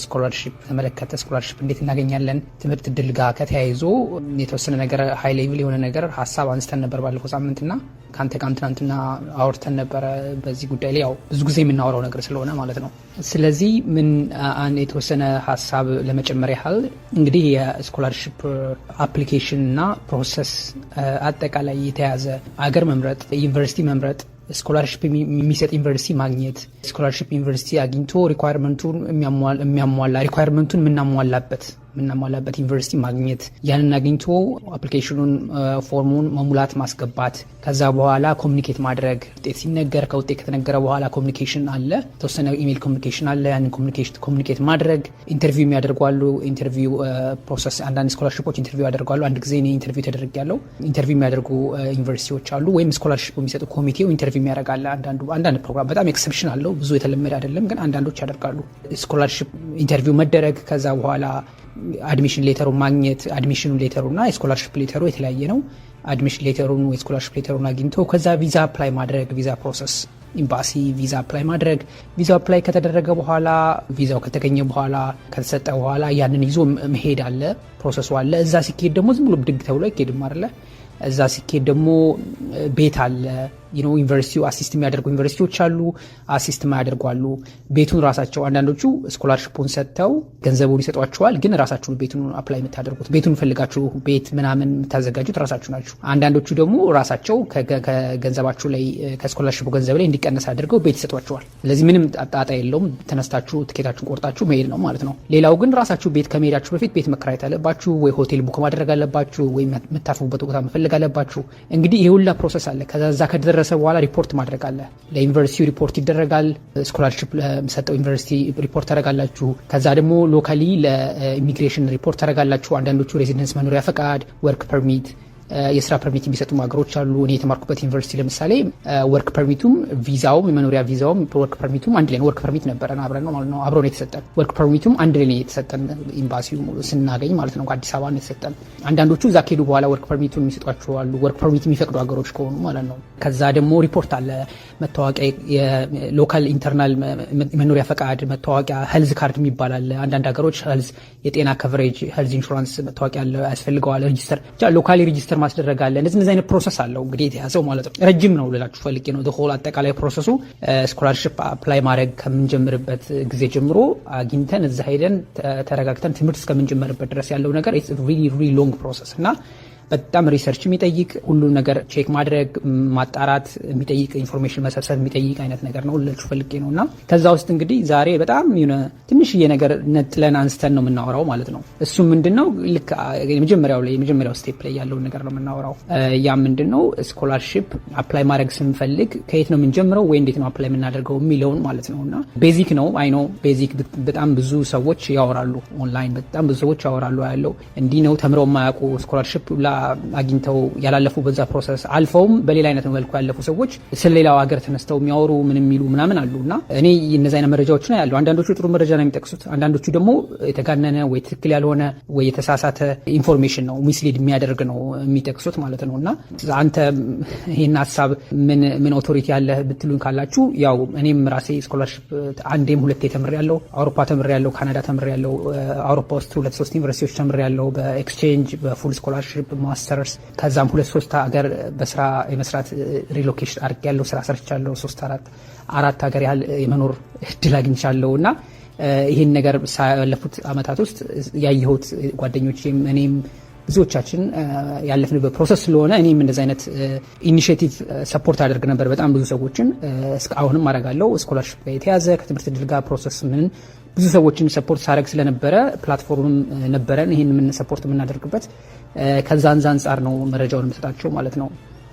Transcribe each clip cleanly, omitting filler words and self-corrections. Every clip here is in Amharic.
Scholarship ተመለከተ scholarship እንዴት እናገኛለን፣ ትምህርት እድል ጋር ከተያይዞ የተወሰነ ነገር high level የሆነ ነገር ሀሳብ አንስተን ነበር ባለፈው ሳምንትና ከአንተ ጋርም ትናንትና አውርተን ነበረ በዚህ ጉዳይ ላይ፣ ያው ብዙ ጊዜ የምናወራው ነገር ስለሆነ ማለት ነው። ስለዚህ ምን የተወሰነ ሀሳብ ለመጨመር ያህል እንግዲህ የ scholarship application እና process አጠቃላይ የተያዘ አገር መምረጥ፣ ዩኒቨርሲቲ መምረጥ፣ scholarship የሚሰጥ ዩኒቨርሲቲ ማግኘት፣ scholarship ዩኒቨርሲቲ አግኝቶ requirement ኡን የሚያሟላ requirement ኡን የምናሟላበት ዩኒቨርሲቲ ማግኘት፣ ያንን አግኝቶ application ኑን form ኡን መሙላት ማስገባት፣ ከዛ በኋላ communicate ማድረግ፣ ውጤት ሲነገር ከውጤት ከተነገረ በኋላ communication አለ፣ የተወሰነ email communication አለ። ያንን communicate ማድረግ፣ interview የሚያደርጉ አሉ። Interview process፣ አንዳንድ scholarship ኦች interview ያደርጋሉ። አንድ ጊዜ እኔ interview ተደርጌያለሁ። Interview የሚያደርጉ ዩኒቨርሲቲዎች አሉ፣ ወይም scholarship የሚሰጡ ኮሚቴው interview የሚያደርግ አለ። አንዳንድ ፕሮግራም በጣም exception አለው፣ ብዙ የተለመደ አይደለም፣ ግን አንዳንዶች ያደርጋሉ። Scholarship interview መደረግ፣ ከዛ በኋላ admission letter ኡ ማግኘት። Admission letter ኡ እና የ scholarship letter ኡ የተለያየ ነው። Admission letter ኡን ወይ scholarship letter ኡን አግኝቶ ከዛ ቪዛ apply ማድረግ፣ ቪዛ process፣ ኤምባሲ ቪዛ apply ማድረግ፣ ቪዛው apply ከተደረገ በኋላ፣ ቪዛው ከተገኘ በኋላ፣ ከተሰጠ በኋላ ያንን ይዞ መሄድ አለ፣ process ኡ አለ። እዛ ሲካሄድ ደግሞ ዝም ብሎ ብድግ ተብሎ አይኬድም አይደለ? እዛ ሲኬድ ደግሞ ቤት አለ። ዩኒቨርሲቲው assist የሚያደርጉ ዩኒቨርሲቲዎች አሉ፣ assist የማያደርጉ አሉ። ቤቱን ራሳቸው አንዳንዶቹ scholarship ኡን ሰጥተው ገንዘቡን ይሰጧቸዋል። ግን ራሳችሁ ቤቱን apply የምታደርጉት፣ ቤቱን ፈልጋችሁ ቤት ምናምን የምታዘጋጁት ራሳችሁ ናችሁ። አንዳንዶቹ ደግሞ ራሳቸው ከገንዘባችሁ ላይ፣ ከ scholarship ኡ ገንዘብ ላይ እንዲቀነስ አድርገው ቤት ይሰጧቸዋል። ስለዚህ ምንም ጣጣ የለውም። ተነስታችሁ ትኬታችሁን ቆርጣችሁ መሄድ ነው ማለት ነው። ሌላው ግን ራሳችሁ ቤት ከመሄዳችሁ በፊት ቤት መከራየት አለባችሁ፣ ወይ ሆቴል book ማድረግ አለባችሁ፣ ወይ የምታርፉበት ቦታ መፈለግ አለባችሁ። እንግዲህ ይህ ሁላ process አለ። ከዛ ከደረሰ በኋላ ሪፖርት ማድረግ አለ። ለዩኒቨርሲቲው ሪፖርት ይደረጋል። Scholarship ለሚሰጠው ዩኒቨርሲቲ ሪፖርት ታደርጋላችሁ። ከዛ ደግሞ locally ለ immigration report ታደርጋላችሁ። አንዳንዶቹ residence መኖሪያ ፈቃድ፣ work permit፣ የስራ permit የሚሰጡ ሀገሮች አሉ። እኔ የተማርኩበት ዩኒቨርሲቲ ለምሳሌ work permit ኡም ቪዛውም፣ የመኖሪያ ቪዛውም work permit ኡም አንድ ላይ ነው። Work permit ነበረን አብረን ነው ማለት ነው፣ አብረው ነው የተሰጠን። Work permit ኡም አንድ ላይ ነው የተሰጠን ኤምባሲው ስናገኝ ማለት ነው። አዲስ አበባ ነው የተሰጠን። አንዳንዶቹ እዛ ከሄዱ በኋላ work permit ኡን የሚሰጧቸው አሉ፣ work permit የሚፈቅዱ ሀገሮች ከሆኑ ማለት ነው። ከዛ ደግሞ ሪፖርት አለ፣ መታወቂያ፣ የ local internal መኖሪያ ፈቃድ፣ መታወቂያ፣ health card የሚባል አለ። አንዳንድ ሀገሮች health የጤና coverage፣ health insurance መታወቂያ ያስፈልገዋል። Register locally register ማስደረግ አለ። እነዚህ አይነት process አለው እንግዲህ የተያዘው ማለት ነው። ረጅም ነው ልላችሁ ፈልጌ ነው። Whole አጠቃላይ process ኡ scholarship apply ማድረግ ከምንጀምርበት ጊዜ ጀምሮ አግኝተን እዛ ሄደን ተረጋግተን ትምህርት እስከምንጀምርበት ድረስ ያለው ነገር really really long process እና በጣም research የሚጠይቅ፣ ሁሉም ነገር check ማድረግ፣ ማጣራት የሚጠይቅ፣ information መሰብሰብ የሚጠይቅ አይነት ነገር ነው ልላችሁ ፈልጌ ነው። እና ከዛ ውስጥ እንግዲህ ዛሬ በጣም ትንሽዬ ነገር ነጥለን አንስተን ነው የምናወራው ማለት ነው። እሱም ምንድን ነው? ልክ የመጀመሪያው ላይ፣ የመጀመሪያው step ላይ ያለውን ነገር ነው የምናወራው። ያ ምንድን ነው? Scholarship apply ማድረግ ስንፈልግ ከየት ነው የምንጀምረው ወይ እንዴት ነው apply የምናደርገው የሚለውን ማለት ነው። እና basic ነው፣ I know basic። በጣም ብዙ ሰዎች ያወራሉ ኦንላይን፣ በጣም ብዙ ሰዎች ያወራሉ ያለው እንዲህ ነው። ተምረው የማያውቁ፣ scholarship አግኝተው ያላለፉ፣ በዛ process አልፈውም በሌላ አይነት መልኩ ያለፉ ሰዎች ስለ ሌላው ሀገር ተነስተው የሚያወሩ ምን የሚሉ ምናምን አሉ። እና እኔ እነዚ አይነት መረጃዎች ነው ያሉ። አንዳንዶቹ ጥሩ መረጃ ነው የሚጠቅሱት፣ አንዳንዶቹ ደግሞ የተጋነነ ወይ ትክክል ያልሆነ ወይ የተሳሳተ information ነው፣ mislead የሚያደርግ ነው የሚጠቅሱት ማለት ነው። እና አንተ ይህን ሀሳብ ምን ምን authority ያለህ ብትሉኝ ካላችሁ፣ ያው እኔም ራሴ scholarship አንዴም ሁለቴ ተምሬያለሁ። አውሮፓ ተምሬያለሁ፣ ካናዳ ተምሬያለሁ። አውሮፓ ውስጥ ሁለት ሶስት ዩኒቨርሲቲዎች ተምሬያለሁ፣ በ exchange፣ በ full scholarship፣ masters። ከዛም ሁለት ሶስት ሀገር በስራ የመስራት relocation አድርጌያለሁ። ስራ ሰርቻለሁ። ሶስት አራት ሀገር ያህል የመኖር እድል አግኝቻለሁ። እና ይህን ነገር ሳለፉት አመታት ውስጥ ያየሁት ጓደኞቼም እኔም ብዙዎቻችን ያለፍንበት process ስለሆነ እኔም እንደዚህ አይነት initiative support አደርግ ነበር በጣም ብዙ ሰዎችን፣ እስከ አሁንም አደርጋለሁ። Scholarship ጋር የተያዘ፣ ከትምህርት እድል ጋር process ምን ብዙ ሰዎችን support ሳደርግ ስለነበረ platform ም ነበረን ይህን ምን support የምናደርግበት፣ ከዛ አንጻር ነው መረጃውን የምሰጣቸው ማለት ነው።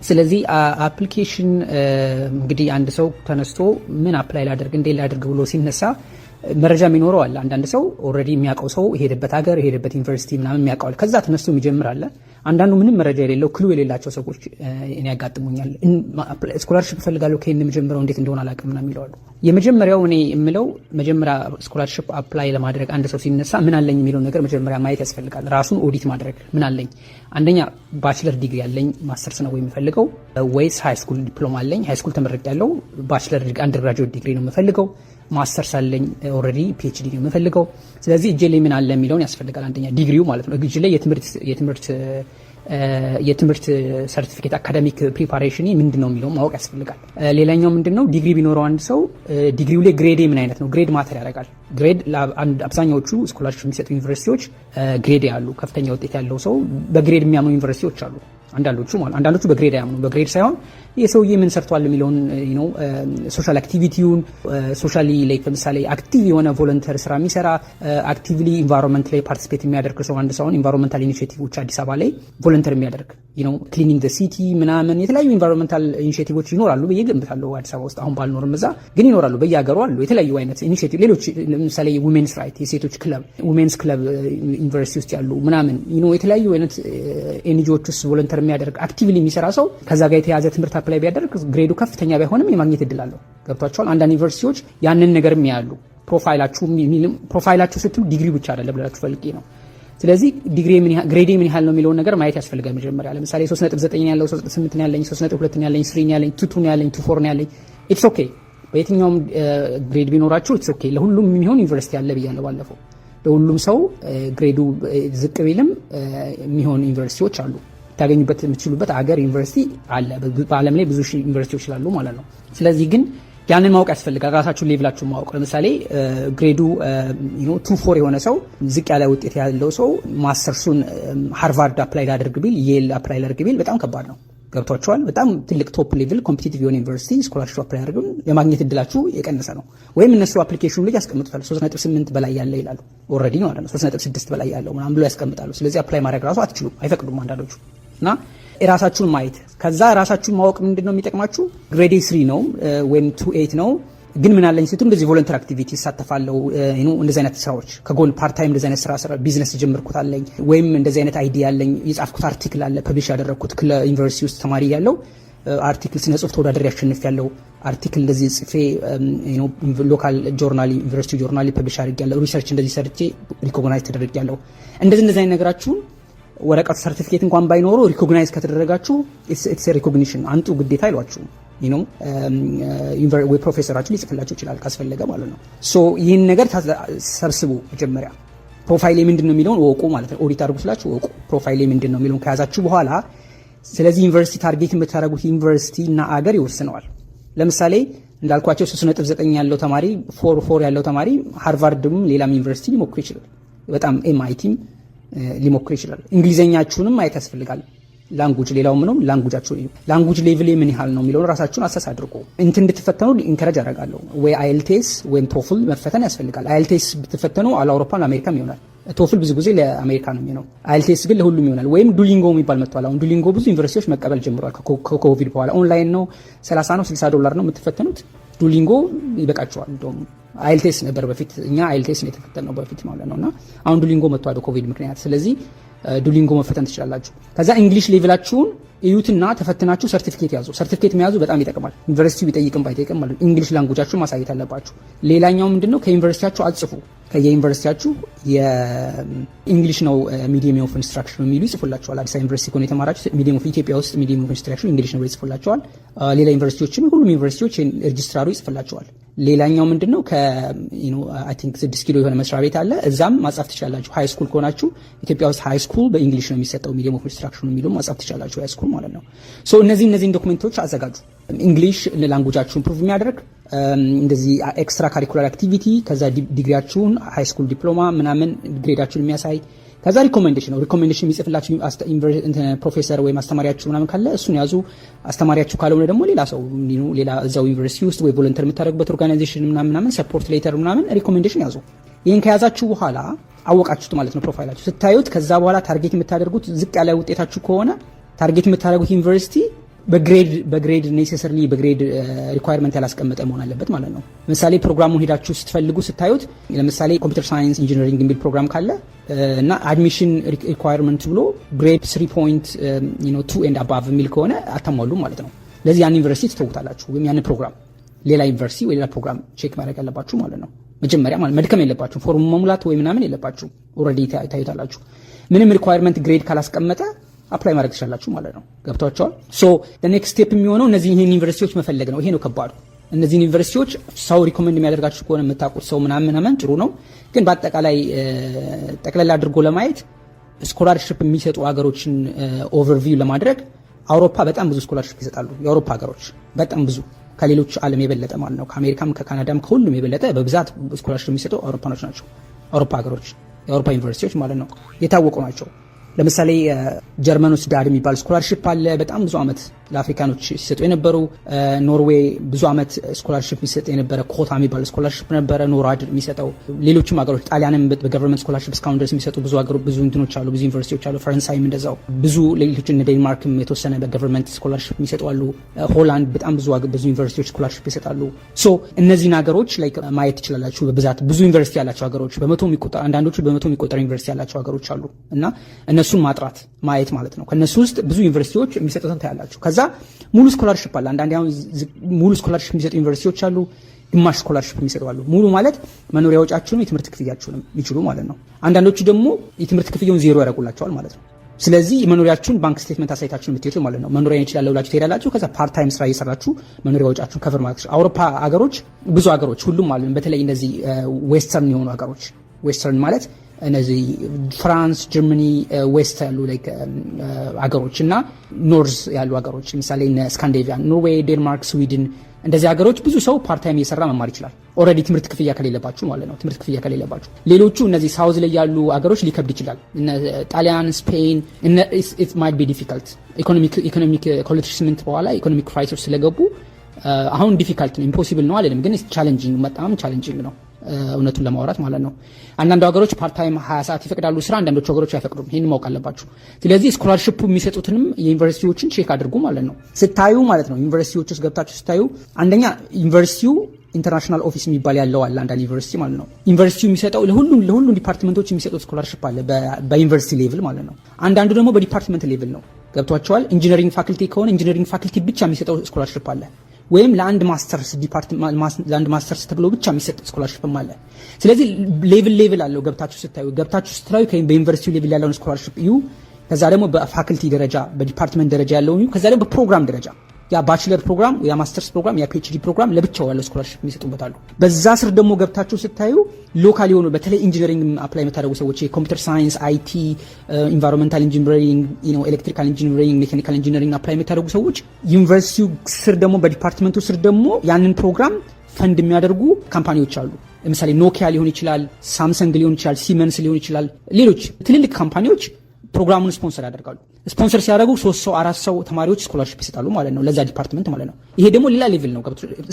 ስለዚህ application እንግዲህ አንድ ሰው ተነስቶ ምን apply ላደርግ፣ እንዴት ላደርግ ብሎ ሲነሳ መረጃ የሚኖረው አለ። አንዳንድ ሰው already የሚያውቀው ሰው የሄደበት ሀገር፣ የሄደበት ዩኒቨርሲቲ ምናምን የሚያውቀው አለ። ከዛ ተነስቶ የሚጀምር አለ። አንዳንዱ ምንም መረጃ የሌለው፣ clue የሌላቸው ሰዎች እኔ ያጋጥሙኛል። "Scholarship እፈልጋለሁ፣ ከየት ነው የምጀምረው፣ እንዴት እንደሆነ አላውቅም" ምናምን የሚለው አሉ። የመጀመሪያው እኔ የምለው መጀመሪያ scholarship apply ለማድረግ አንድ ሰው ሲነሳ ምን አለኝ የሚለውን ነገር መጀመሪያ ማየት ያስፈልጋል። ራሱን ኦዲት ማድረግ። ምን አለኝ? አንደኛ bachelor degree አለኝ፣ ማስተርስ ነው የምፈልገው ወይስ high school diploma አለኝ? High school ተመርቄያለሁ፣ bachelor undergraduate degree ነው የምፈልገው። ማስተርስ አለኝ already፣ PhD ነው የምፈልገው። ስለዚህ እጄ ላይ ምን አለ የሚለውን ያስፈልጋል። አንደኛ ዲግሪው ማለት ነው። እጄ ላይ የትምህርት ሰርቲፊኬት፣ academic preparation ምንድን ነው የሚለው ማወቅ ያስፈልጋል። ሌላኛው ምንድን ነው፣ ዲግሪ ቢኖረው አንድ ሰው ዲግሪው ላይ grade ኤ ምን አይነት ነው? Grade matter ያደርጋል። Grade አብዛኛዎቹ scholarship የሚሰጡ ዩኒቨርሲቲዎች grade ያሉ፣ ከፍተኛ ውጤት ያለው ሰው በ grade የሚያምኑ ዩኒቨርሲቲዎች አሉ። አንዳንዶቹ ማለት፣ አንዳንዶቹ በ grade አያምኑ። በ grade ሳይሆን ይህ ሰውዬ ምን ሰርቷል የሚለውን ነው፣ social activity ውን፣ socially ላይ ለምሳሌ active የሆነ volunteer ስራ የሚሰራ፣ actively environment ላይ participate የሚያደርግ ሰው፣ አንድ ሰውን environmental initiative ኦች አዲስ አበባ ላይ volunteer የሚያደርግ፣ cleaning the city ምናምን፣ የተለያዩ environmental initiative ኦች ይኖራሉ ብዬ ገምታለሁ። አዲስ አበባ ውስጥ አሁን ባልኖርም እዛ ግን ይኖራሉ፣ በየሀገሩ አሉ የተለያዩ አይነት initiative። ሌሎች ለምሳሌ women's right፣ የሴቶች ክለብ፣ women's club ዩኒቨርሲቲ ውስጥ ያሉ ምናምን፣ የተለያዩ አይነት NGO ዎች ውስጥ volunteer የሚያደርግ፣ actively የሚሰራ ሰው ከዛ ጋር የተያዘ ትምህርት apply ቢያደርግ grade ኡ ከፍተኛ ባይሆንም የማግኘት እድል አለው። ገብቷችኋል? አንዳንድ ዩኒቨርሲቲዎች ያንን ነገር ያያሉ። Profile ኣችሁ ስትሉ ዲግሪ ብቻ አይደለም ብላችሁ ፈልጌ ነው። ስለዚህ ዲግሪ grade ኤ ምን ያህል ነው የሚለውን ነገር ማየት ያስፈልጋል። መጀመሪያ ለምሳሌ 3.9 ያለው፣ 3.8 ያለኝ፣ 3.2 ያለኝ፣ 3 ያለኝ፣ 2.2 ያለኝ፣ 2.4 ያለኝ፣ it's okay። በየትኛውም grade ቢኖራችሁ it's okay። ለሁሉም የሚሆን ዩኒቨርሲቲ አለ ብያለሁ ባለፈው። ለሁሉም ሰው grade ኡ ዝቅ ቢልም የሚሆን ዩኒቨርሲቲዎች አሉ። ታገኙበት የምትችሉበት አገር ዩኒቨርሲቲ አለ። በዓለም ላይ ብዙ ሺህ ዩኒቨርሲቲዎች ስላሉ ማለት ነው። ስለዚህ ግን ያንን ማወቅ ያስፈልጋል። ራሳችሁን level ኣችሁን ማወቅ። ለምሳሌ grade ኡ 2.4 የሆነ ሰው፣ ዝቅ ያለ ውጤት ያለው ሰው ማስተርሱን ሃርቫርድ apply ላደርግ ቢል፣ ዬል apply ላደርግ ቢል በጣም ከባድ ነው። ገብቷችኋል? በጣም ትልቅ top level competitive የሆነ ዩኒቨርሲቲ scholarship apply አድርገው የማግኘት እድላችሁ የቀነሰ ነው። ወይም እነሱ application ኑ ላይ ያስቀምጡታል። 3.8 በላይ ያለ ይላሉ። Already ነው ማለት ነው። 3.6 በላይ ያለው ምናምን ብሎ ያስቀምጣሉ። ስለዚህ apply ማድረግ ራሱ አትችሉም፣ አይፈቅዱም አንዳንዶቹ። እና የራሳችሁን ማየት፣ ከዛ ራሳችሁን ማወቅ ምንድን ነው የሚጠቅማችሁ? Grade ኤ 3 ነው ወይም 2.8 ነው ግን ምን አለኝ ስትሉ እንደዚህ volunteer activity ይሳተፋለሁ፣ እንደዚህ አይነት ስራዎች ከጎን part time እንደዚህ አይነት ስራ፣ ቢዝነስ ጀምርኩት አለኝ ወይም እንደዚህ አይነት idea አለኝ፣ የጻፍኩት article አለ፣ publish ያደረግኩት ዩኒቨርሲቲ ውስጥ ተማሪ ያለው article፣ ስነ ጽሁፍ ተወዳድሬ አሸንፌያለው፣ article እንደዚህ ጽፌ local journal፣ university journal publish አድርጌያለሁ፣ research እንደዚህ ሰርቼ recognize ተደርጌያለሁ። እንደዚህ እንደዚህ አይነት ነገራችሁን ወረቀቱ ሰርቲፊኬት እንኳን ባይኖሩ recognize ከተደረጋችሁ it's recognition፣ አምጡ ግዴታ አይሏችሁም። ወይ ፕሮፌሰራችሁ ሊጽፍላችሁ ይችላል ካስፈለገ ማለት ነው። So ይህን ነገር ሰብስቡ። መጀመሪያ profile ኤ ምንድን ነው የሚለውን እወቁ ማለት ነው። ኦዲት አድርጉ ስላችሁ እወቁ። Profile ኤ ምንድን ነው የሚለውን ከያዛችሁ በኋላ ስለዚህ ዩኒቨርሲቲ target የምታደርጉት ዩኒቨርሲቲ እና አገር ይወስነዋል። ለምሳሌ እንዳልኳችሁ 3.9 ያለው ተማሪ፣ 4.4 ያለው ተማሪ ሃርቫርድም ሌላም ዩኒቨርሲቲ ሊሞክር ይችላል። በጣም MIT ም ሊሞክር ይችላል። እንግሊዘኛችሁንም ማየት ያስፈልጋል። Language ሌላው ምንም language ኣችሁ language level ምን ያህል ነው የሚለውን ራሳችሁን assess አድርጉ። እንትን እንድትፈተኑ encourage አደርጋለሁ። ወይ IELTS ወይም TOEFL መፈተን ያስፈልጋል። IELTS ብትፈተኑ ለአውሮፓ ለአሜሪካም ይሆናል። TOEFL ብዙ ጊዜ ለአሜሪካ ነው የሚሆነው። IELTS ግን ለሁሉም ይሆናል። ወይም Duolingo የሚባል መጥቷል። አሁን Duolingo ብዙ ዩኒቨርሲቲዎች መቀበል ጀምሯል ከኮቪድ በኋላ። ኦንላይን ነው፣ 30 ነው 60 ዶላር ነው የምትፈተኑት። Duolingo ይበቃችኋል። እንደውም IELTS ነበር በፊት፣ እኛ IELTS ነው የተፈተነው በፊት ማለት ነው። እና አሁን Duolingo መጥቷል በኮቪድ ምክንያት። ስለዚህ Duolingo መፈተን ትችላላችሁ። ከዛ English level ኣችሁን እዩትና ተፈትናችሁ ሰርቲፊኬት ያዙ። ሰርቲፊኬት መያዙ በጣም ይጠቅማል። ዩኒቨርሲቲው ቢጠይቅም ባይጠይቅም ማለት English language ኣችሁን ማሳየት አለባችሁ። ሌላኛው ምንድነው፣ ከዩኒቨርሲቲያችሁ አጽፉ። ከየዩኒቨርሲቲያችሁ የ English ነው medium of instruction የሚሉ ይጽፉላችኋል። አዲስ አበባ ዩኒቨርሲቲ ከሆነ የተማራችሁ medium of ኢትዮጵያ ውስጥ medium of instruction English ነው ይጽፉላችኋል። ሌላ ዩኒቨርሲቲዎችም ሁሉም ዩኒቨርሲቲዎች ሬጅስትራሩ ይጽፍላችኋል። ሌላኛው ምንድነው፣ ከ I think 6 ኪሎ የሆነ መስሪያ ቤት አለ። እዛም ማጻፍ ትችላላችሁ። High school ከሆናችሁ ኢትዮጵያ ውስጥ high school በ English ነው የሚሰጠው medium of instruction የሚሉ ማጻፍ ትችላላችሁ። High school ማለት ነው። So እነዚህን document ኦች አዘጋጁ። English language ኣችሁን prove የሚያደርግ፣ እንደዚህ extracurricular activity፣ ከዛ ዲግሪያችሁን፣ high school diploma ምናምን፣ grade ኣችሁን የሚያሳይ፣ ከዛ recommendation ነው። Recommendation የሚጽፍላችሁ ፕሮፌሰር ወይም አስተማሪያችሁ ምናምን ካለ እሱን ያዙ። አስተማሪያችሁ ካልሆነ ደግሞ ሌላ ሰው፣ ሌላ እዛው ዩኒቨርሲቲ ውስጥ ወይ volunteer የምታደርጉበት organization ምናምን ምናምን support letter ምናምን recommendation ያዙ። ይህን ከያዛችሁ በኋላ አወቃችሁት ማለት ነው። Profile ኣችሁ ስታዩት ከዛ በኋላ target የምታደርጉት ዝቅ ያለ ውጤታችሁ ከሆነ target የምታደርጉት ዩኒቨርሲቲ በ grade necessarily በ grade requirement ያላስቀመጠ መሆን አለበት ማለት ነው። ለምሳሌ ፕሮግራሙን ሄዳችሁ ስትፈልጉ ስታዩት ለምሳሌ computer science engineering የሚል ፕሮግራም ካለ እና admission requirement ብሎ grade 3.2 and above የሚል ከሆነ አታሟሉም ማለት ነው። ለዚህ ያን ዩኒቨርሲቲ ትተውታላችሁ ወይም ያን ፕሮግራም፣ ሌላ ዩኒቨርሲቲ ወይ ሌላ ፕሮግራም check ማድረግ ያለባችሁ ማለት ነው። መጀመሪያ ማለት መድከም የለባችሁም። ፎርሙ መሙላት ወይ ምናምን የለባችሁ። Already ታዩታላችሁ። ምንም requirement grade ካላስቀመጠ apply ማድረግ ትችላላችሁ ማለት ነው። ገብቷችኋል? So next step የሚሆነው እነዚህ ይህን ዩኒቨርሲቲዎች መፈለግ ነው። ይሄ ነው ከባዱ። እነዚህን ዩኒቨርሲቲዎች ሰው recommend የሚያደርጋችሁ ከሆነ፣ የምታውቁት ሰው ምናምን ምናምን ጥሩ ነው። ግን በአጠቃላይ ጠቅለል አድርጎ ለማየት፣ scholarship የሚሰጡ ሀገሮችን overview ለማድረግ አውሮፓ በጣም ብዙ scholarship ይሰጣሉ። የአውሮፓ ሀገሮች በጣም ብዙ፣ ከሌሎች ዓለም የበለጠ ማለት ነው። ከአሜሪካም ከካናዳም ከሁሉም የበለጠ በብዛት scholarship የሚሰጡ አውሮፓኖች ናቸው። አውሮፓ ሀገሮች፣ የአውሮፓ ዩኒቨርሲቲዎች ማለት ነው፣ የታወቁ ናቸው። ለምሳሌ ጀርመን ውስጥ DAAD የሚባል scholarship አለ። በጣም ብዙ ዓመት ለአፍሪካኖች ሲሰጡ የነበሩ። ኖርዌይ ብዙ ዓመት scholarship የሚሰጥ የነበረ ኮታ የሚባል scholarship ነበረ ኖራድ የሚሰጠው። ሌሎችም ሀገሮች፣ ጣሊያንም በ government scholarship እስካሁን ድረስ የሚሰጡ ብዙ ሀገሮች፣ ብዙ እንትኖች አሉ፣ ብዙ ዩኒቨርሲቲዎች አሉ። ፈረንሳይም እንደዛው ብዙ፣ ሌሎች እነ ዴንማርክም የተወሰነ በ government scholarship የሚሰጡ አሉ። ሆላንድ በጣም ብዙ ብዙ ዩኒቨርሲቲዎች scholarship ይሰጣሉ። So እነዚህን ሀገሮች like ማየት ትችላላችሁ። በብዛት ብዙ ዩኒቨርሲቲ ያላቸው ሀገሮች፣ በመቶ የሚቆጠር፣ አንዳንዶቹ በመቶ የሚቆጠር ዩኒቨርሲቲ ያላቸው ሀገሮች አሉ እና እነሱን ማጥራት ማየት ማለት ነው። ከእነሱ ውስጥ ብዙ ዩኒቨርሲቲዎች የሚሰጡትን ታያላችሁ። ከዛ ሙሉ scholarship አለ። አንዳንዴ አሁን ሙሉ scholarship የሚሰጡ ዩኒቨርሲቲዎች አሉ፣ ግማሽ scholarship የሚሰጡ አሉ። ሙሉ ማለት መኖሪያ ወጪያችሁንም የትምህርት ክፍያችሁንም የሚችሉ ማለት ነው። አንዳንዶቹ ደግሞ የትምህርት ክፍያውን ዜሮ ያደርጉላቸዋል ማለት ነው። ስለዚህ መኖሪያችሁን bank statement አሳይታችሁ የምትሄዱ ማለት ነው። መኖሪያ ይችላል ብላችሁ ትሄዳላችሁ። ከዛ part time ስራ እየሰራችሁ መኖሪያ ወጪያችሁን cover ማለት ነው። አውሮፓ ሀገሮች፣ ብዙ ሀገሮች፣ ሁሉም ማለት ነው። በተለይ እነዚህ western የሆኑ ሀገሮች፣ western ማለት እነዚህ France፣ Germany፣ west ያሉ ሀገሮች እና north ያሉ ሀገሮች፣ ለምሳሌ ስካንዲኔቪያን፣ ኖርዌይ፣ ዴንማርክ፣ ስዊድን፣ እንደዚህ ሀገሮች ብዙ ሰው part time እየሰራ መማር ይችላል። Already ትምህርት ክፍያ ከሌለባችሁ ማለት ነው። ትምህርት ክፍያ ከሌለባችሁ። ሌሎቹ እነዚህ south ላይ ያሉ ሀገሮች ሊከብድ ይችላል። ጣሊያን፣ ስፔን it might be difficult። Economic ከ2008 በኋላ economic crisis ስለገቡ አሁን difficult ነው። Impossible ነው አልልም፣ ግን challenging፣ በጣም challenging ነው እውነቱን ለማውራት ማለት ነው። አንዳንዱ ሀገሮች part time 20 ሰዓት ይፈቅዳሉ ስራ፣ አንዳንዶቹ ሀገሮች አይፈቅዱም። ይህን ማወቅ አለባችሁ። ስለዚህ scholarship ኡ የሚሰጡትንም የዩኒቨርሲቲዎችን check አድርጉ ማለት ነው። ስታዩ ማለት ነው፣ ዩኒቨርሲቲዎች ውስጥ ገብታችሁ ስታዩ አንደኛ ዩኒቨርሲቲው international office የሚባል ያለው አለ። አንዳንድ ዩኒቨርሲቲ ማለት ነው። ዩኒቨርሲቲው የሚሰጠው ለሁሉም department ኦች የሚሰጡት scholarship አለ በዩኒቨርሲቲ level ማለት ነው። አንዳንዱ ደግሞ በ department level ነው። ገብቷችኋል። Engineering faculty ከሆነ engineering faculty ብቻ የሚሰጠው scholarship አለ። ወይም ለአንድ ማስተርስ ተብሎ ብቻ የሚሰጥ scholarship ም አለ። ስለዚህ level level አለው። ገብታችሁ ስታዩ በዩኒቨርሲቲው level ያለውን scholarship እዩ። ከዛ ደግሞ በፋክልቲ ደረጃ፣ በ department ደረጃ ያለውን እዩ። ከዛ ደግሞ በፕሮግራም ደረጃ፣ ያ bachelor program፣ ያ masters program፣ ያ PhD program ለብቻው ያለው scholarship የሚሰጡበት አሉ። በዛ ስር ደግሞ ገብታችሁ ስታዩ local የሆኑ፣ በተለይ engineering apply የምታደርጉ ሰዎች፣ የ computer science፣ IT፣ environmental engineering፣ electrical engineering፣ mechanical engineering apply የምታደርጉ ሰዎች ዩኒቨርሲቲው ስር ደግሞ በ department ኡ ስር ደግሞ ያንን ፕሮግራም ፈንድ የሚያደርጉ company ዎች አሉ። ለምሳሌ ኖኪያ ሊሆን ይችላል፣ ሳምሰንግ ሊሆን ይችላል፣ ሲመንስ ሊሆን ይችላል። ሌሎች ትልልቅ company ዎች ፕሮግራሙን ስፖንሰር ያደርጋሉ። ስፖንሰር ሲያደርጉ ሶስት ሰው፣ አራት ሰው ተማሪዎች scholarship ይሰጣሉ ማለት ነው፣ ለዛ department ማለት ነው። ይሄ ደግሞ ሌላ level ነው፣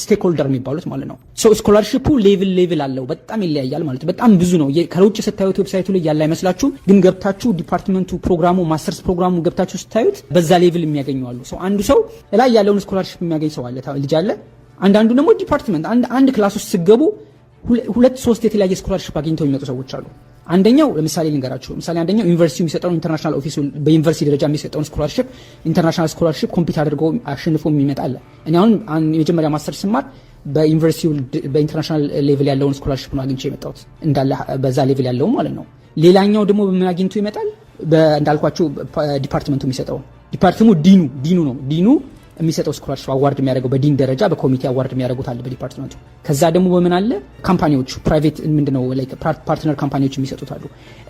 stakeholder የሚባሉት ማለት ነው። Scholarship ኡ level level አለው፣ በጣም ይለያያል ማለት ነው። በጣም ብዙ ነው። ከውጭ ስታዩት website ኡ ላይ ያለ አይመስላችሁም፣ ግን ገብታችሁ department ኡ፣ ፕሮግራሙ፣ ማስተርስ ፕሮግራሙ ገብታችሁ ስታዩት በዛ level የሚያገኙ አሉ። So አንዱ ሰው ላይ ያለውን scholarship የሚያገኝ ሰው አለ፣ ልጅ አለ። አንዳንዱ ደግሞ department አንድ class ውስጥ ስትገቡ ሁለት ሶስት የተለያየ scholarship አግኝተው የሚመጡ ሰዎች አሉ። አንደኛው ለምሳሌ ልንገራችሁ። ለምሳሌ አንደኛው ዩኒቨርሲቲው የሚሰጠውን፣ international office ኡ በዩኒቨርሲቲ ደረጃ የሚሰጠውን scholarship፣ international scholarship compete አድርጎ አሸንፎ የሚመጣ አለ። እኔ አሁን የመጀመሪያ ማስተር ስማር በዩኒቨርሲቲው በ international level ያለውን scholarship ነው አግኝቼ የመጣሁት፣ እንዳለ በዛ level ያለው ማለት ነው። ሌላኛው ደግሞ በምን አግኝቶ ይመጣል? እንዳልኳችሁ department ኡ የሚሰጠው፣ department ኡ ዲኑ ነው፣ ዲኑ የሚሰጠው scholarship award የሚያደርገው፣ በዲን ደረጃ በኮሚቴ award የሚያደርጉት አለ በ department ኡ። ከዛ ደግሞ በምን አለ፣ company ዎቹ፣ private ምንድነው partner company ዎች የሚሰጡት አሉ።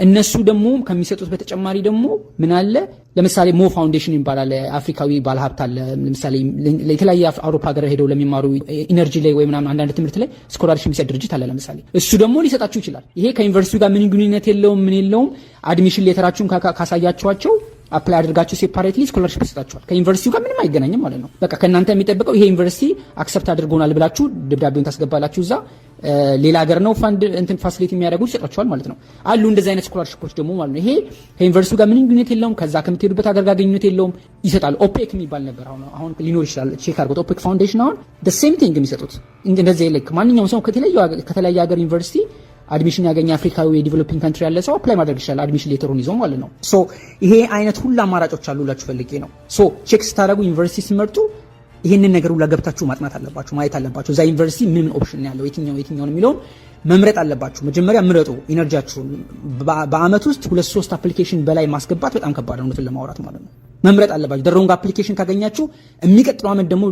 እነሱ ደግሞ ከሚሰጡት በተጨማሪ ደግሞ ምን አለ፣ ለምሳሌ ሞ ፋውንዴሽን ይባላል። አፍሪካዊ ባለሀብት አለ። ለምሳሌ የተለያየ አውሮፓ ሀገር ሄደው ለሚማሩ energy ላይ ወይ ምናምን አንዳንድ ትምህርት ላይ scholarship የሚሰጥ ድርጅት አለ። ለምሳሌ እሱ ደግሞ ሊሰጣችሁ ይችላል። ይሄ ከዩኒቨርሲቲው ጋር ምን ግንኙነት የለውም፣ ምን የለውም። Admission letter ኣችሁን ካሳያችኋቸው apply አድርጋችሁ separately scholarship ይሰጣችኋል። ከዩኒቨርሲቲው ጋር ምንም አይገናኝም ማለት ነው። በቃ ከእናንተ የሚጠበቀው ይሄ ዩኒቨርሲቲ accept አድርጎናል ብላችሁ ደብዳቤውን ታስገባላችሁ። እዛ ሌላ ሀገር ነው ፋንድ እንትን facilitate የሚያደርጉ፣ ይሰጧቸዋል ማለት ነው። አሉ እንደዚህ አይነት scholarship ኦች ደግሞ ማለት ነው። ይሄ ከዩኒቨርሲቲው ጋር ምንም ግንኙነት የለውም። ከዛ ከምትሄዱበት ሀገር ጋር ግንኙነት የለውም። ይሰጣሉ። ኦፔክ የሚባል ነበር፣ አሁን ሊኖር ይችላል። Check አድርጉት። ኦፔክ ፋውንዴሽን አሁን same thing የሚሰጡት እንደዚህ ልክ ማንኛውም ሰው ከተለያየ ሀገር ዩኒቨርሲቲ admission ያገኘ አፍሪካዊ የ developing country ያለ ሰው apply ማድረግ ይችላል። Admission letter ኡን ይዞ ማለት ነው። So ይሄ አይነት ሁሉ አማራጮች አሉላችሁ ፈልጌ ነው። So check ስታደርጉ፣ ዩኒቨርሲቲ ስትመርጡ ይህንን ነገር ሁላ ገብታችሁ ማጥናት አለባችሁ፣ ማየት አለባችሁ። እዛ ዩኒቨርሲቲ ምን ምን option ያለው፣ የትኛው የትኛውን የሚለውን መምረጥ አለባችሁ። መጀመሪያ ምረጡ። Energy ያችሁን በአመት ውስጥ ሁለት ሶስት application በላይ ማስገባት በጣም ከባድ ነው፣ እውነቱን ለማውራት ማለት ነው። መምረጥ አለባችሁ። The wrong application ካገኛችሁ የሚቀጥለው ዓመት ደግሞ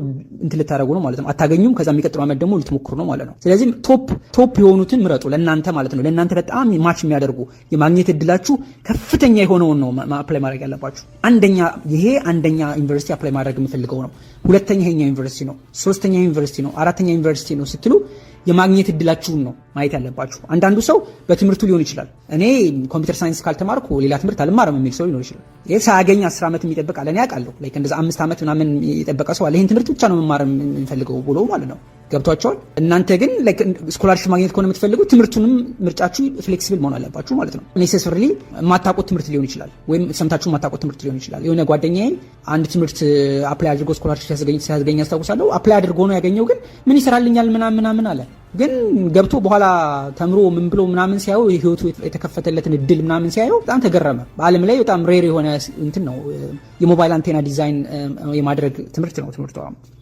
እንትን ልታደርጉ ነው ማለት ነው። አታገኙም። ከዛ የሚቀጥለው ዓመት ደግሞ ልትሞክሩ ነው ማለት ነው። ስለዚህ top top የሆኑትን ምረጡ፣ ለእናንተ ማለት ነው። ለእናንተ በጣም match የሚያደርጉ፣ የማግኘት እድላችሁ ከፍተኛ የሆነውን ነው apply ማድረግ ያለባችሁ። አንደኛ ይሄ አንደኛ ዩኒቨርሲቲ apply ማድረግ የምፈልገው ነው፣ ሁለተኛ ይሄኛው ዩኒቨርሲቲ ነው፣ ሶስተኛ ዩኒቨርሲቲ ነው፣ አራተኛ ዩኒቨርሲቲ ነው ስትሉ የማግኘት እድላችሁን ነው ማየት ያለባችሁ። አንዳንዱ ሰው በትምህርቱ ሊሆን ይችላል። እኔ computer science ካልተማርኩ ሌላ ትምህርት አልማርም የሚል ሰው ሊኖር ይችላል። ይህ ሳያገኝ 10 ዓመት የሚጠብቅ አለ። እኔ አውቃለሁ። Like እንደዛ 5 ዓመት ምናምን የጠበቀ ሰው አለ። ይህን ትምህርት ብቻ ነው መማር የሚፈልገው ብሎ ማለት ነው። ገብቷችኋል። እናንተ ግን scholarship ማግኘት ከሆነ የምትፈልጉት ትምህርቱንም ምርጫችሁ flexible መሆን አለባችሁ ማለት ነው። Necessarily የማታውቁት ትምህርት ሊሆን ይችላል፣ ወይም ሰምታችሁ የማታውቁት ትምህርት ሊሆን ይችላል። የሆነ ጓደኛዬ አንድ ትምህርት apply አድርጎ scholarship ሲያስገኝ አስታውሳለሁ። Apply አድርጎ ነው ያገኘው፣ ግን ምን ይሰራልኛል ምናምን ምናምን አለ። ግን ገብቶ በኋላ ተምሮ ምን ብሎ ምናምን ሲያየው፣ ህይወቱ የተከፈተለትን እድል ምናምን ሲያየው በጣም ተገረመ። በዓለም ላይ በጣም rare የሆነ እንትን ነው፣ የ mobile antenna design የማድረግ ትምህርት ነው ትምህርቱ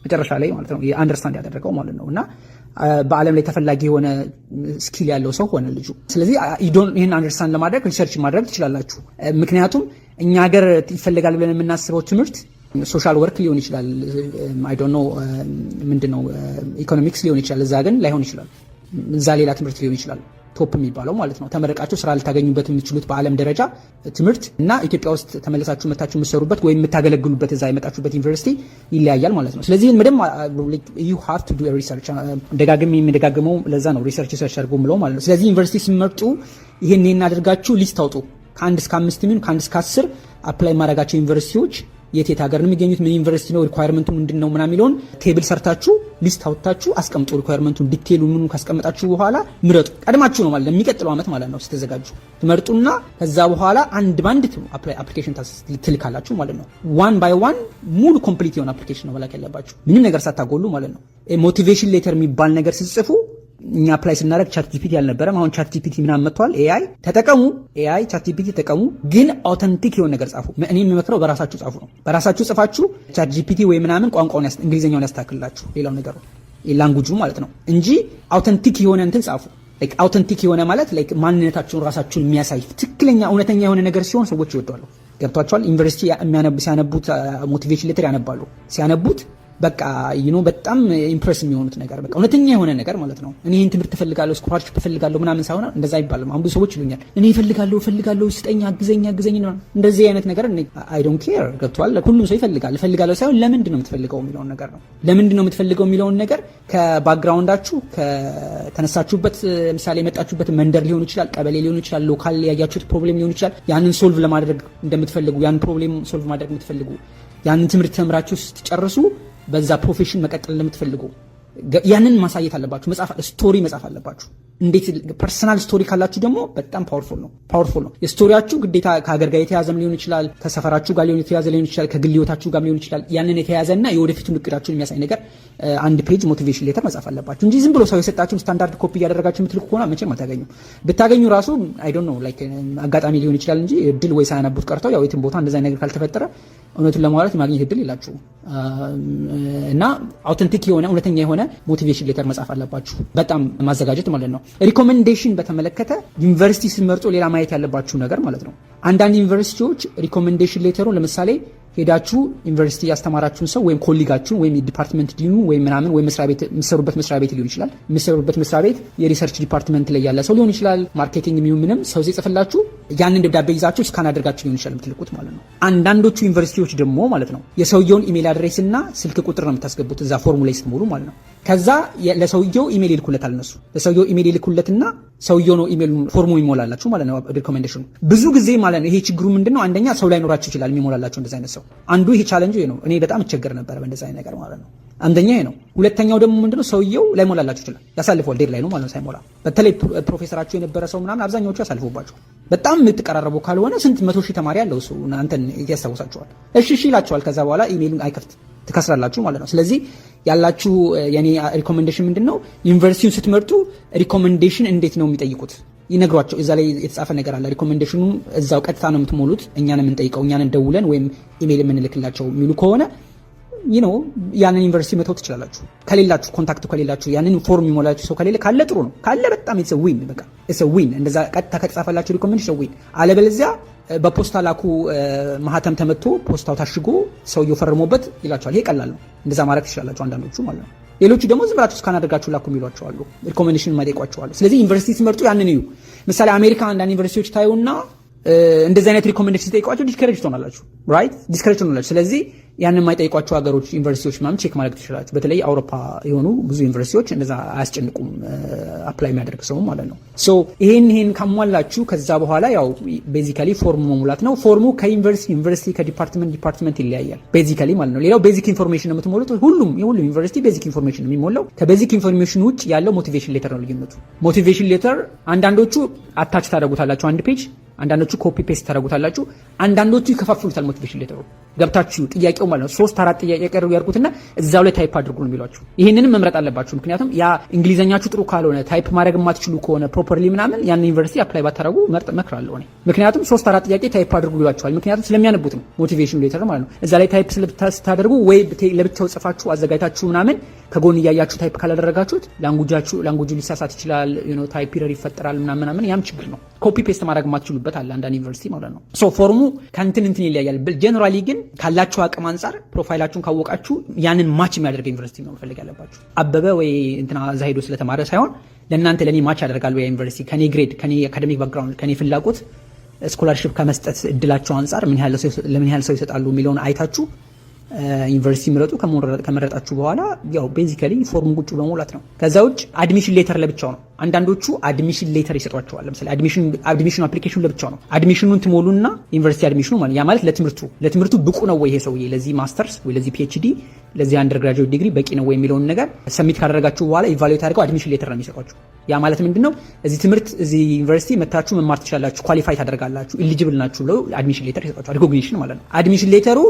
መጨረሻ ላይ ማለት ነው understand ያደረገው ማለት ነው። እና በዓለም ላይ ተፈላጊ የሆነ skill ያለው ሰው ሆነ ልጁ። ስለዚህ ይህን understand ለማድረግ research ማድረግ ትችላላችሁ። ምክንያቱም እኛ ሀገር ይፈልጋል ብለን የምናስበው ትምህርት social work ሊሆን ይችላል፣ I don't know ምንድን ነው፣ ኢኮኖሚክስ ሊሆን ይችላል። እዛ ግን ላይሆን ይችላል። እዛ ሌላ ትምህርት ሊሆን ይችላል። Top የሚባለው ማለት ነው። ተመረቃችሁ ስራ ልታገኙበት የምትችሉት በዓለም ደረጃ ትምህርት እና ኢትዮጵያ ውስጥ ተመለሳችሁ መታችሁ የምትሰሩበት ወይም የምታገለግሉበት እዛ የመጣችሁበት ዩኒቨርሲቲ ይለያያል ማለት ነው። ስለዚህ በደንብ you have to do research። ደጋግሜ የምደጋግመው ለዛ ነው፣ research research አድርጎ ምለው ማለት ነው። ስለዚህ ዩኒቨርሲቲ ስትመርጡ ይሄን ይሄን አድርጋችሁ list አውጡ። ከ1 እስከ 5 የሚሆን፣ ከ1 እስከ 10 apply የማደርጋቸው ዩኒቨርሲቲዎች የት የት ሀገር ነው የሚገኙት፣ ምን ዩኒቨርሲቲ ነው፣ requirement ኡ ምንድን ነው ምናምን የሚለውን table ሰርታችሁ list አውጥታችሁ አስቀምጡ። Requirement ኡን detail ኡ ምኑ ካስቀመጣችሁ በኋላ ምረጡ። ቀድማችሁ ነው ማለት ለሚቀጥለው ዓመት ማለት ነው ስትዘጋጁ ትመርጡና ከዛ በኋላ አንድ ባንድ application ትልካላችሁ ማለት ነው። One by one ሙሉ complete የሆነ application ነው መላክ ያለባችሁ፣ ምንም ነገር ሳታጎሉ ማለት ነው። Motivation letter የሚባል ነገር ስትጽፉ እኛ apply ስናደርግ ChatGPT አልነበረም። አሁን ChatGPT ምናምን መጥቷል። AI ተጠቀሙ፣ AI ChatGPT ተጠቀሙ፣ ግን authentic የሆነ ነገር ጻፉ። እኔ የምመክረው በራሳችሁ ጻፉ ነው። በራሳችሁ ጽፋችሁ ChatGPT ወይ ምናምን ቋንቋውን እንግሊዝኛውን ያስተካክልላችሁ፣ ሌላው ነገር language ኡ ማለት ነው እንጂ authentic የሆነ እንትን ጻፉ። Authentic የሆነ ማለት like ማንነታችሁን ራሳችሁን የሚያሳይ ትክክለኛ እውነተኛ የሆነ ነገር ሲሆን ሰዎች ይወደዋሉ። ገብቷችኋል። ዩኒቨርሲቲ ሲያነቡት motivation letter ያነባሉ። ሲያነቡት በቃ በጣም impress የሚሆኑት ነገር በቃ እውነተኛ የሆነ ነገር ማለት ነው። እኔ ይህን ትምህርት እፈልጋለሁ፣ scholarship እፈልጋለሁ ምናምን ሳይሆን እንደዛ አይባልም። አሁን ብዙ ሰዎች ይሉኛል፣ እኔ እፈልጋለሁ እፈልጋለሁ፣ ስጠኝ፣ አግዘኝ አግዘኝ፣ እንደዚህ አይነት ነገር I don't care። ገብቶሃል። ሁሉም ሰው ይፈልጋል። እፈልጋለሁ ሳይሆን ለምንድን ነው የምትፈልገው የሚለውን ነገር ነው። ለምንድን ነው የምትፈልገው የሚለውን ነገር ከ background ኣችሁ፣ ከተነሳችሁበት፣ ለምሳሌ የመጣችሁበት መንደር ሊሆን ይችላል፣ ቀበሌ ሊሆን ይችላል፣ local ያያችሁት problem ሊሆን ይችላል። ያንን solve ለማድረግ እንደምትፈልጉ፣ ያን problem solve ማድረግ የምትፈልጉ፣ ያንን ትምህርት ተምራችሁ ስትጨርሱ በዛ profession መቀጠል እንደምትፈልጉ ያንን ማሳየት አለባችሁ። መጻፍ፣ story መጻፍ አለባችሁ። እንዴት personal story ካላችሁ ደግሞ በጣም powerful ነው። Powerful ነው። የ story ያችሁ ግዴታ ከሀገር ጋር የተያዘም ሊሆን ይችላል፣ ከሰፈራችሁ ጋር ሊሆን የተያዘ ሊሆን ይችላል፣ ከግል ህይወታችሁ ጋር ሊሆን ይችላል። ያንን የተያዘና የወደፊቱን እቅዳችሁን የሚያሳይ ነገር አንድ page motivation letter መጻፍ አለባችሁ እንጂ ዝም ብሎ ሰው የሰጣችሁን standard copy እያደረጋችሁ የምትልኩ ከሆነ መቼም አታገኙ። ብታገኙ ራሱ I don't know, like አጋጣሚ ሊሆን ይችላል እንጂ እድል ወይ ሳያነቡት ቀርተው ያው የትም ቦታ እንደዛ ነገር ካልተፈጠረ እውነቱን ለማውራት ማግኘት እድል የላችሁም። እና authentic የሆነ፣ እውነተኛ የሆነ motivation letter መጻፍ አለባችሁ። በጣም ማዘጋጀት ማለት ነው። Recommendation በተመለከተ ዩኒቨርሲቲ ስትመርጡ ሌላ ማየት ያለባችሁ ነገር ማለት ነው። አንዳንድ ዩኒቨርሲቲዎች recommendation letter ኡን ለምሳሌ ሄዳችሁ ዩኒቨርሲቲ ያስተማራችሁን ሰው ወይም colleague ኣችሁን ወይም የ department dean ኡ ወይም ምናምን ወይም መስሪያ ቤት፣ የምትሰሩበት መስሪያ ቤት ሊሆን ይችላል። የምትሰሩበት መስሪያ ቤት የ research department ላይ ያለ ሰው ሊሆን ይችላል። Marketing የሚሆን ምንም ሰው ሲጽፍላችሁ ያንን ደብዳቤ ይዛችሁ scan አድርጋችሁ ሊሆን ይችላል የምትልኩት ማለት ነው። አንዳንዶቹ ዩኒቨርሲቲዎች ደግሞ ማለት ነው የሰውየውን email address እና ስልክ ቁጥር ነው የምታስገቡት እዛ ፎርሙ ላይ ስትሞሉ ማለት ነው። ከዛ ለሰውየው ኢሜል ይልኩለታል እነሱ። ለሰውየው ኢሜል ይልኩለትና ሰውየው ነው ኢሜል ፎርሙ ይሞላላችሁ ማለት ነው። Recommendation ኑ ብዙ ጊዜ ማለት ነው ይሄ ችግሩ ምንድነው? አንደኛ ሰው ላይኖራችሁ ይችላል የሚሞላላችሁ እንደዚህ አይነት ሰው። አንዱ ይሄ challenge ነው። እኔ በጣም እቸገር ነበረ በእንደዚህ አይነት ነገር ማለት ነው። አንደኛ ይሄ ነው። ሁለተኛው ደግሞ ምንድነው? ሰውየው ላይሞላላችሁ ይችላል። ያሳልፈዋል። Deadline ኑ ማለት ነው ሳይሞላ። በተለይ ፕሮፌሰራችሁ የነበረ ሰው ምናምን አብዛኛዎቹ ያሳልፉባችኋል። በጣም የምትቀራረቡ ካልሆነ ስንት መቶ ሺህ ተማሪ ያለው ሰው አንተን ያስታውሳችኋል። እሺ እሺ ይላችኋል። ከዛ በኋላ ኢሜይሉን አይከፍት፣ ትከስራላችሁ ማለት ነው። ስለዚህ ያላችሁ የኔ recommendation ምንድን ነው? ዩኒቨርሲቲውን ስትመርጡ recommendation እንዴት ነው የሚጠይቁት ይነግሯቸው። እዛ ላይ የተጻፈ ነገር አለ። Recommendation ኑ እዛው ቀጥታ ነው የምትሞሉት፣ እኛን የምንጠይቀው እኛን ደውለን ወይም ኢሜይል የምንልክላቸው የሚሉ ከሆነ ያንን ዩኒቨርሲቲ መተው ትችላላችሁ። ከሌላችሁ፣ contact ከሌላችሁ፣ ያንን ፎርም የሚሞላችሁ ሰው ከሌለ፣ ካለ ጥሩ ነው። ካለ በጣም it's a win፣ በቃ it's a win። እንደዛ ቀጥታ ከተጻፈላችሁ recommendation win። አለበለዚያ በፖስታ ላኩ፣ ማህተም ተመቶ ፖስታው ታሽጎ ሰውየው ፈርሞበት ይላቸዋል። ይሄ ቀላል ነው። እንደዛ ማድረግ ትችላላችሁ አንዳንዶቹ ማለት ነው። ሌሎቹ ደግሞ ዝም ብላችሁ scan አድርጋችሁ ላኩ የሚሏቸው አሉ። Recommendation የማይጠይቋቸው አሉ። ስለዚህ ዩኒቨርሲቲ ሲመርጡ ያንን እዩ። ምሳሌ አሜሪካ አንዳንድ ዩኒቨርሲቲዎች ታዩና እንደዚህ አይነት recommendation ሲጠይቋቸው discourage ትሆናላችሁ፣ right? Discourage ትሆናላችሁ። ስለዚህ ያንን የማይጠይቋቸው ሀገሮች ዩኒቨርሲቲዎች ምናምን check ማድረግ ትችላላችሁ። በተለይ አውሮፓ የሆኑ ብዙ ዩኒቨርሲቲዎች እንደዛ አያስጨንቁም apply የሚያደርግ ሰው ማለት ነው። So ይሄን ካሟላችሁ ከዛ በኋላ ያው basically ፎርሙ መሙላት ነው። ፎርሙ ከዩኒቨርሲቲ ዩኒቨርሲቲ፣ ከ department department ይለያያል basically ማለት ነው። ሌላው basic information ነው የምትሞሉት። ሁሉም የሁሉም ዩኒቨርሲቲ basic information ነው የሚሞላው። ከ basic information ውጭ ያለው motivation letter ነው ልዩነቱ። Motivation letter አንዳንዶቹ attach ታደርጉታላችሁ አንድ page፣ አንዳንዶቹ copy paste ታደርጉታላችሁ፣ አንዳንዶቹ ይከፋፍሉታል። Motivation letter ኡ ገብታችሁ ጥያቄው ማለት ነው ሶስት አራት ጥያቄ ቀርቡ ያርጉትና እዛው ላይ type አድርጉ ነው የሚሏችሁ። ይህንንም መምረጥ አለባችሁ። ምክንያቱም ያ እንግሊዘኛችሁ ጥሩ ካልሆነ፣ type ማድረግ የማትችሉ ከሆነ properly ምናምን ያን ዩኒቨርሲቲ apply ባታደርጉ መክራለሁ እኔ። ምክንያቱም ሶስት አራት ጥያቄ type አድርጉ ይሏችኋል። ምክንያቱም ስለሚያነቡት ነው motivation letter ማለት ነው። እዛ ላይ type ስታደርጉ ወይ ለብቻው ጽፋችሁ አዘጋጅታችሁ ምናምን ከጎን እያያችሁ type ካላደረጋችሁት language ኡ ሊሳሳት ይችላል። Type error ይፈጠራል ምናምን ምናምን፣ ያም ችግር ነው። Copy paste ማድረግ የማትችሉበት አለ አንዳንድ ዩኒቨርሲቲ ማለት ነው። So ፎርሙ ከእንትን እንትን ይለያያል። Generally ግን ካላችሁ አቅም አንጻር profile ኣችሁን ካወቃችሁ ያንን match የሚያደርግ ዩኒቨርሲቲ ነው መፈለግ ያለባችሁ። አበበ ወይ እንትና እዛ ሄዶ ስለተማረ ሳይሆን ለእናንተ ለእኔ match ያደርጋል ወይ ዩኒቨርሲቲ ከኔ grade፣ ከኔ academic background፣ ከኔ ፍላጎት፣ scholarship ከመስጠት እድላቸው አንጻር ለምን ያህል ሰው ይሰጣሉ የሚለውን አይታችሁ ዩኒቨርሲቲ ምረጡ። ከመረጣችሁ በኋላ ያው basically ፎርም ቁጭ ብሎ መሙላት ነው። ከዛ ውጭ admission letter ለብቻው ነው። አንዳንዶቹ admission letter ይሰጧቸዋል። ለምሳሌ admission application ለብቻው ነው። Admission ኑን ትሞሉና ዩኒቨርሲቲ admission ኑ ማለት ያ ማለት ለትምህርቱ ብቁ ነው ወይ ይሄ ሰውዬ፣ ለዚህ ማስተርስ ወይ ለዚህ PhD፣ ለዚህ undergraduate degree በቂ ነው ወይ የሚለውን ነገር submit ካደረጋችሁ በኋላ evaluate አድርገው admission letter ነው የሚሰጧችሁ። ያ ማለት ምንድን ነው? እዚህ ትምህርት እዚህ ዩኒቨርሲቲ መታችሁ መማር ትችላላችሁ፣ qualify ታደርጋላችሁ፣ eligible ናችሁ ብለው admission letter ይሰጧችኋል። Recognition ማለት ነው። Admission letter ኡ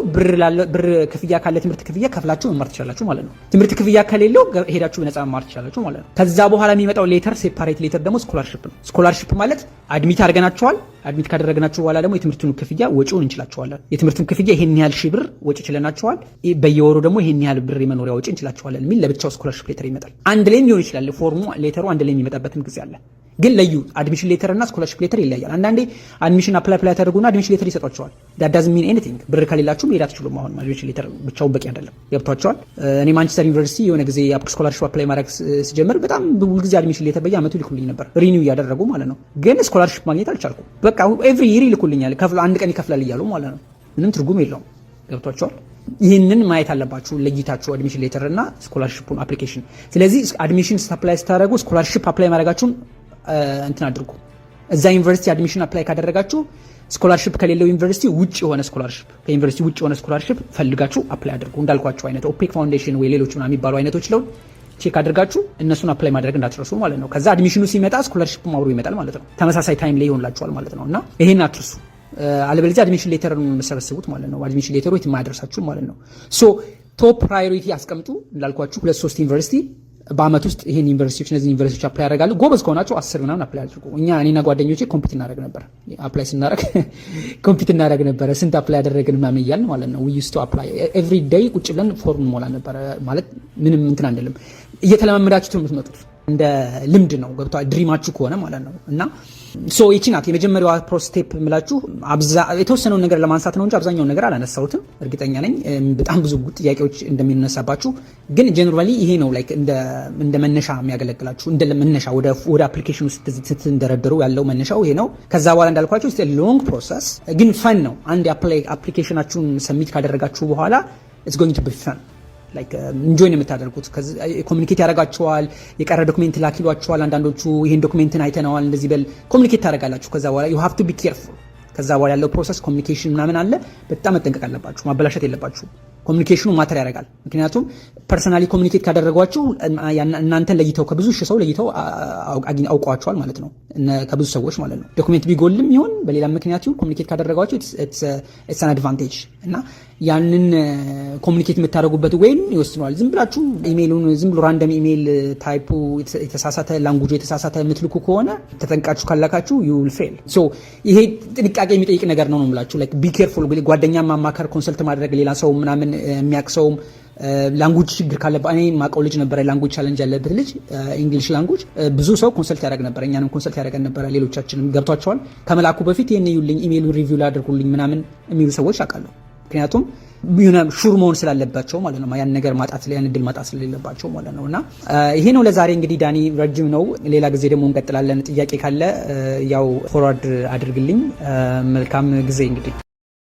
ብር ክፍያ ካለ ትምህርት ክፍያ ከፍላችሁ መማር ትችላላችሁ ማለት ነው። ትምህርት ክፍያ ከሌለው ሄዳችሁ በነፃ መማር ትችላላችሁ ማለት ነው። ከዛ በኋላ የሚመጣው letter፣ separate letter ደግሞ scholarship ነው። Scholarship ማለት admit አድርገናችኋል። Admit ካደረግናችሁ በኋላ ደግሞ የትምህርቱን ክፍያ ወጪውን እንችላችኋለን። የትምህርቱን ክፍያ ይሄን ያህል ሺህ ብር ወጪ ችለናችኋል፣ በየወሩ ደግሞ ይሄን ያህል ብር የመኖሪያ ወጪ እንችላችኋለን የሚል ለብቻው scholarship letter ይመጣል። አንድ ላይም ሊሆን ይችላል። ፎርሙ letter ኡ አንድ ላይ የሚመጣበትም ጊዜ አለ። ግን ለዩ፣ admission letter እና scholarship letter ይለያያል። አንዳንዴ admission apply apply ታደርጉና admission letter ይሰጧችኋል። That doesn't mean anything። ብር ከሌላችሁ መሄድ አትችሉም። አሁን admission letter ብቻውን በቂ አይደለም። ገብቷችኋል? እኔ ማንቸስተር ዩኒቨርሲቲ የሆነ ጊዜ scholarship apply ማድረግ ስጀምር በጣም ብዙ ጊዜ admission letter በየአመቱ ይልኩልኝ ነበር፣ renew እያደረጉ ማለት ነው። ግን scholarship ማግኘት አልቻልኩም። በቃ every year ይልኩልኛል፣ አንድ ቀን ይከፍላል እያሉ ማለት ነው። ምንም ትርጉም የለውም። ገብቷችኋል? ይህንን ማየት አለባችሁ ለይታችሁ admission letter እና scholarship ኡን application። ስለዚህ admission apply ስታደርጉ scholarship apply ማድረጋችሁን እንትን አድርጉ። እዛ ዩኒቨርሲቲ admission apply ካደረጋችሁ scholarship ከሌለው ዩኒቨርሲቲ ውጭ የሆነ scholarship፣ ከዩኒቨርሲቲ ውጭ የሆነ scholarship ፈልጋችሁ apply አድርጉ። እንዳልኳችሁ አይነት OPEC Foundation ወይ ሌሎች ምናምን የሚባሉ አይነቶች ለው check አድርጋችሁ እነሱን apply ማድረግ እንዳትረሱ ማለት ነው። ከዛ admission ኑ ሲመጣ scholarship አብሮ ይመጣል ማለት ነው። ተመሳሳይ time ላይ ይሆንላችኋል ማለት ነው እና ይሄን አትርሱ። አለበለዚያ admission letter ነው የምሰበስቡት ማለት ነው። Admission letter ኡ የትም አያደርሳችሁ ማለት ነው። So top priority አስቀምጡ። እንዳልኳችሁ ሁለት ሶስት ዩኒቨርሲቲ በአመት ውስጥ ይሄን ዩኒቨርሲቲዎች እነዚህ ዩኒቨርሲቲዎች apply ያደርጋሉ። ጎበዝ ከሆናችሁ 10 ምናምን apply አድርጉ። እኛ እኔና ጓደኞቼ compete እናደርግ ነበር። Apply ስናደርግ compete እናደርግ ነበረ። ስንት apply ያደረግን ምናምን እያልን ማለት ነው። We used to apply every day። ቁጭ ብለን ፎርም እንሞላ ነበረ። ማለት ምንም እንትን አንልም። እየተለማመዳችሁት ነው የምትመጡት። እንደ ልምድ ነው፣ ገብቷል። Dream ኣችሁ ከሆነ ማለት ነው። እና so ይቺ ናት የመጀመሪያዋ pro step የምላችሁ። የተወሰነውን ነገር ለማንሳት ነው እንጂ አብዛኛውን ነገር አላነሳሁትም። እርግጠኛ ነኝ በጣም ብዙ ጥያቄዎች እንደሚነሳባችሁ፣ ግን generally ይሄ ነው like እንደ መነሻ የሚያገለግላችሁ፣ እንደ መነሻ ወደ application ኑ ስትንደረደሩ ያለው መነሻው ይሄ ነው። ከዛ በኋላ እንዳልኳችሁ long process ግን fun ነው። አንድ application ኣችሁን submit ካደረጋችሁ በኋላ it's going to be fun፣ like enjoy ነው የምታደርጉት። Communicate ያደርጋችኋል። የቀረ document ላክ ይሏችኋል። አንዳንዶቹ ይሄን document ን አይተነዋል እንደዚህ በል communicate ታደርጋላችሁ። ከዛ በኋላ you have to be careful። ከዛ በኋላ ያለው process communication ምናምን አለ። በጣም መጠንቀቅ አለባችሁ። ማበላሸት የለባችሁ። Communication ኑ matter ያደርጋል። ምክንያቱም personally communicate ካደረጓችሁ እናንተን ለይተው ከብዙ ሺህ ሰው ለይተው አውቀዋቸዋል ማለት ነው። ከብዙ ሰዎች ማለት ነው። Document ቢጎልም ይሁን በሌላ ምክንያት ይሁን communicate ካደረጓችሁ it's an advantage እና ያንን communicate የምታደርጉበት ወይም ይወስነዋል። ዝም ብላችሁ ኢሜይሉን ዝም ብሎ random email፣ type ኡ የተሳሳተ፣ language ኡ የተሳሳተ የምትልኩ ከሆነ ተጠንቃችሁ ካላካችሁ you'll fail። So ይሄ ጥንቃቄ የሚጠይቅ ነገር ነው ነው የምላችሁ። Like be careful። ጓደኛ ማማከር፣ consult ማድረግ፣ ሌላ ሰው ምናምን የሚያውቅ ሰውም Language ችግር ካለበት፣ እኔ የማውቀው ልጅ ነበረ፣ language challenge ያለበት ልጅ፣ English language፣ ብዙ ሰው consult ያደርግ ነበረ። እኛንም consult ያደርገን ነበረ። ሌሎቻችንም ገብቷቸዋል። ከመላኩ በፊት ይህን እዩልኝ፣ ኢሜይሉ review ላድርጉልኝ ምናምን የሚሉ ሰዎች አውቃለሁ። ምክንያቱም sure መሆን ስላለባቸው ማለት ነው። ያን ነገር ማጣት፣ ያን እድል ማጣት ስለሌለባቸው ማለት ነው። እና ይሄ ነው ለዛሬ እንግዲህ ዳኒ፣ ረጅም ነው። ሌላ ጊዜ ደግሞ እንቀጥላለን። ጥያቄ ካለ ያው forward አድርግልኝ። መልካም ጊዜ እንግዲህ።